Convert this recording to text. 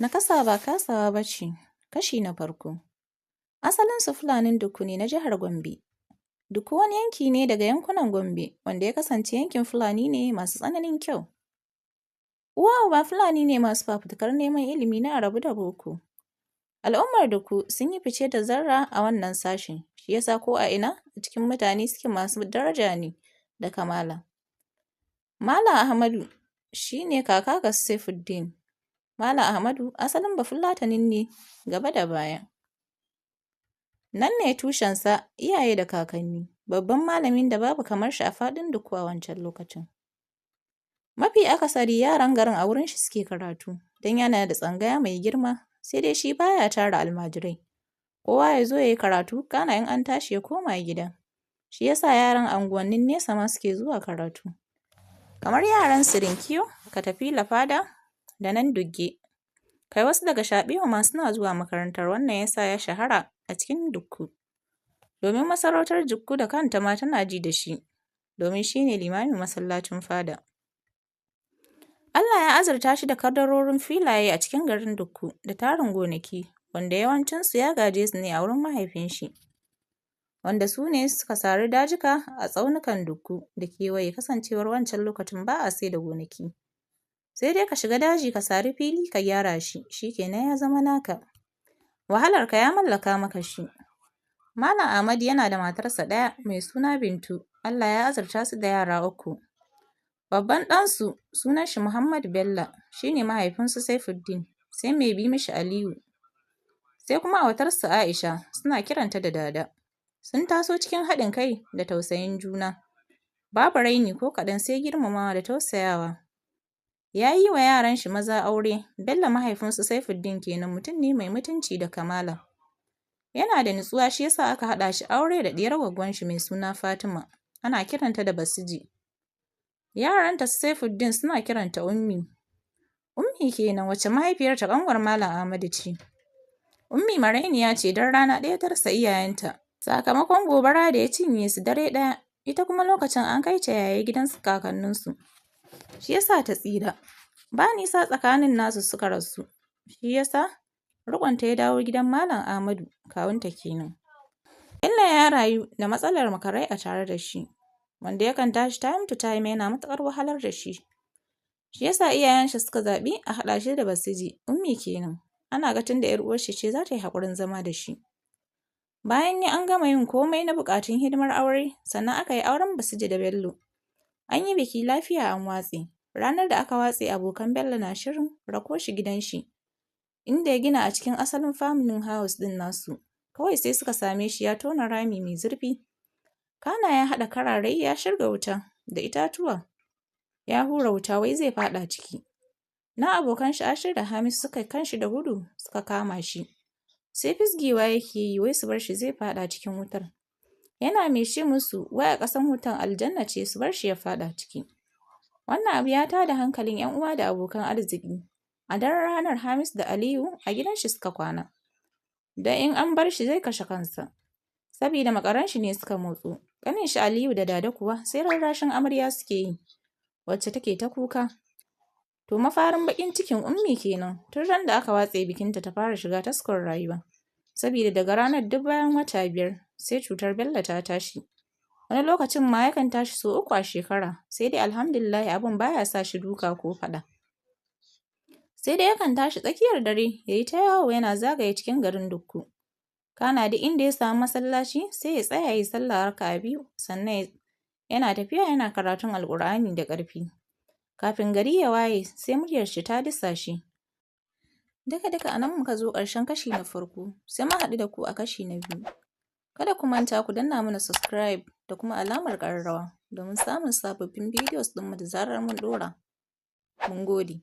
Nakasa ba kasawa ba ce, kashi na farko. Asalinsu Fulanin Dukku ne na jihar Gombe. Dukku wani yanki ne daga yankunan Gombe wanda ya kasance yankin Fulani ne masu tsananin kyau. Uwa uba Fulani ne masu fafutukar neman ilimi na a rabu da boko. Al'ummar Dukku sun yi fice da zarra a wannan sashen, shi ya sa ko a ina a cikin mutane suke masu daraja ne da kamala. Malam Ahmadu shi ne kaka ga Saifuddin. Malam Ahmadu asalin Bafulatani ne gaba da baya. Nan ne tushensa, iyaye da kakanni, babban malamin da babu kamar shi a faɗin Dukku a wancan lokacin. Mafi akasari yaran garin a wurin shi suke karatu, don yana da tsangaya mai girma, sai dai shi ba ya tara almajirai. Kowa ya zo ya yi karatu, kana in an tashi ya koma gida. Shi ya sa yaran anguwannin nesa ma suke zuwa karatu. Kamar yaran Sirinkiyo, Katafila Fada da nan Dugge. Kai wasu daga Shaɓewa ma suna zuwa makarantar, wannan ya sa ya shahara a cikin Dukku. Domin masarautar Dukku da kanta ma tana ji da shi, domin shi ne limamin masallacin fada. Allah ya azurta shi da kadarorin filaye a cikin garin Dukku da tarin gonaki, wanda yawancinsu ya gaje su ne a wurin mahaifin shi, wanda su ne suka sari dajuka a tsaunukan Dukku da kewaye, kasancewar wancan lokacin ba a saida gonaki. Sai dai ka shiga daji ka sari fili ka gyara shi, shi kenan ya zama naka. Wahalarka ya mallaka maka shi. Malam Ahmadu yana da matarsa ɗaya mai suna Bintu, Allah ya azurta su da yara uku. Babban ɗansu sunan shi Muhammadu Bello, shi ne mahaifin su Saifuddin, sai mai bi mishi Aliyu, sai kuma autarsu Aisha, suna kiranta da Dada. Sun taso cikin haɗin kai da tausayin juna. Babu raini ko kaɗan sai girmamawa da tausayawa. Ya yi wa yaran shi maza aure, Bello mahaifin su Saifuddin kenan mutum ne mai mutunci da kamala. Yana da nutsuwa shi ya sa aka haɗa shi aure da ɗiyar gwaggon shi mai suna Fatima, ana kiranta da Basiji. Yaranta su Saifuddin suna kiranta Ummi. Ummi kenan wacce mahaifiyarta ƙanwar Malam Ahmadu ce. Ummi marainiya ce don rana ɗaya ta rasa iyayenta sakamakon gobara da ya cinye su dare ɗaya, ita kuma lokacin an kai ta yaye gidan kakanninsu. Shi ya sa ta tsira. Ba nisa tsakanin nasu suka rasu, shi ya sa riƙonta ya dawo gidan Malam Ahmadu, kawunta kenan. Bello ya rayu da matsalar makarai a tare da shi, wanda yakan tashi time to time yana matuƙar wahalar da shi. Shi ya sa iyayen shi suka zaɓi a haɗa shi da Basiji, Ummi kenan. Ana ga tunda ‘yar uwarshi ce za ta yi haƙurin zama da shi. Bayan an gama yin komai na buƙatun hidimar aure, sannan aka yi auren Basiji da Bello. An yi biki lafiya an watse. Ranar da aka watse abokan Bello na shirin rako shi gidan shi, inda ya gina a cikin asalin family house ɗin nasu. Kawai sai suka same shi ya tona rami mai zurfi. Kana ya haɗa kararai ya shirga wuta da itatuwa. Ya hura wuta wai zai faɗa ciki. Na abokan shi Ashir da Hamisu suka kan shi da gudu suka kama shi. Sai fisgewa yake yi wai su bar shi zai faɗa cikin wutar. Yana mai ce musu wai a ƙasan wutan aljanna ce su bar shi ya faɗa ciki. Wannan abu ya tada hankalin ‘yan uwa da abokan arziki. A daren ranar Hamisu da Aliyu a gidan shi suka kwana. Don in an bar shi zai kashe kansa. Sabida makaran shi ne suka motso. Ƙanin shi Aliyu da Dada kuwa sai rarrashin amarya suke yi, wacce take ta kuka. To mafarin baƙin cikin Ummi kenan, tun ran da aka watse bikinta ta fara shiga taskon rayuwa. Sabida daga ranar duk bayan wata 5 sai cutar Bello ta tashi. Wani lokacin ma yakan tashi sau 3 a shekara, sai dai alhamdulillahi abin baya sa shi duka ko faɗa. Sai dai yakan tashi tsakiyar dare ya yi ta yawo yana zagaye cikin garin Dukku. Kana duk inda ya samu masallaci sai ya tsaya ya yi sallah raka'a 2, sannan yana tafiya yana karatun Alƙur'ani da ƙarfi. Kafin gari ya waye sai muryar shi ta disashe. Duka-duka a nan muka zo ƙarshen kashi na farko, sai mun haɗu da ku a kashi na biyu. Kada ku manta ku danna mana subscribe da kuma alamar ƙararrawa domin samun sababbin videos ɗinmu da zarar mun ɗora. Mun gode.